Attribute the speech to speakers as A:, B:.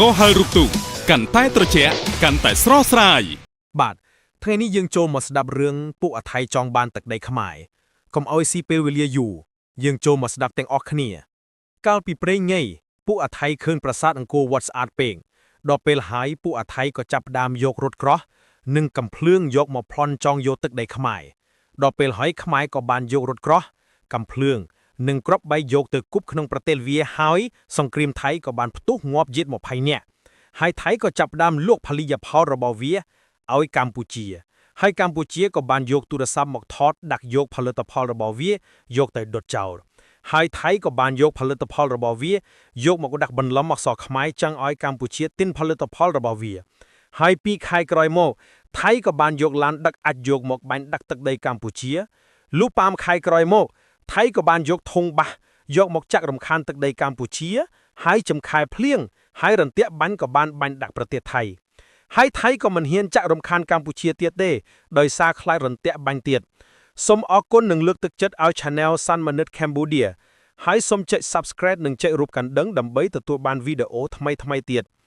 A: ករហែលរូបទូកកាន់តែត្រជាក់កាន់តែស្រស់ស្រាយ
B: បាទថ្ងៃនេះយើងចូលមកស្ដាប់រឿងពួកអាថៃចង់បានទឹកដីខ្មែរកុំឲ្យស៊ីពេលវេលាយូរយើងចូលមកស្ដាប់ទាំងអស់គ្នា កាលពីព្រេងថ្ងៃពួកអាថៃឃើញប្រាសាទអង្គរវត្តស្អាតពេកដល់ពេលហើយពួកអាថៃក៏ចាប់ផ្ដើមយករថក្រោះនិងកំភ្លើងយកមកប្លន់ចង់យកទឹកដីខ្មែរដល់ពេលហើយខ្មែរក៏បានយករថក្រោះកំភ្លើងនិងគ្រាប់បែកយកទៅគប់ក្នុងប្រទេសវាហើយសង្គ្រាមថៃក៏បានផ្ទុះងាប់យិត20នាក់ហើយថៃក៏ចាប់ផ្ដើមលក់ផលិតផលរបស់វា ឲ្យកម្ពុជា ហើយកម្ពុជាក៏បានយកទូរស័ព្ទមកថតដាក់យកផលិតផលរបស់វាយកទៅដុតចោលហើយថៃក៏បានយកផលិតផលរបស់វាយកមកដាក់បន្លំអក្សរខ្មែរចង់ឲ្យកម្ពុជាទិញផលិតផលរបស់វា ហើយពីរខែក្រោយមកថៃក៏បានយកឡានដឹកអាចយកមកបាញ់ដាក់ទឹកដីកម្ពុជាលុះប៉ាមខែក្រោយមកថៃក៏បានយកធុងបាសយកមកចាក់រំខានទឹកដីកម្ពុជា ហើយចំខែភ្លៀងហើយរន្ទាក់បាញ់ក៏បានបាញ់ដាក់ប្រទេសថៃ ហើយថៃក៏មិនហ៊ានចាក់រំខានកម្ពុជាទៀតទេដោយសារខ្លាចរន្ទាក់បាញ់ទៀតសូមអរគុណនិងលើកទឹកចិត្តឲ្យ Channel Sun Manit Cambodia ហើយសូមចុច Subscribe និងចុចរូបកណ្ដឹងដើម្បីទទួលបានវីដេអូថ្មីៗទៀត។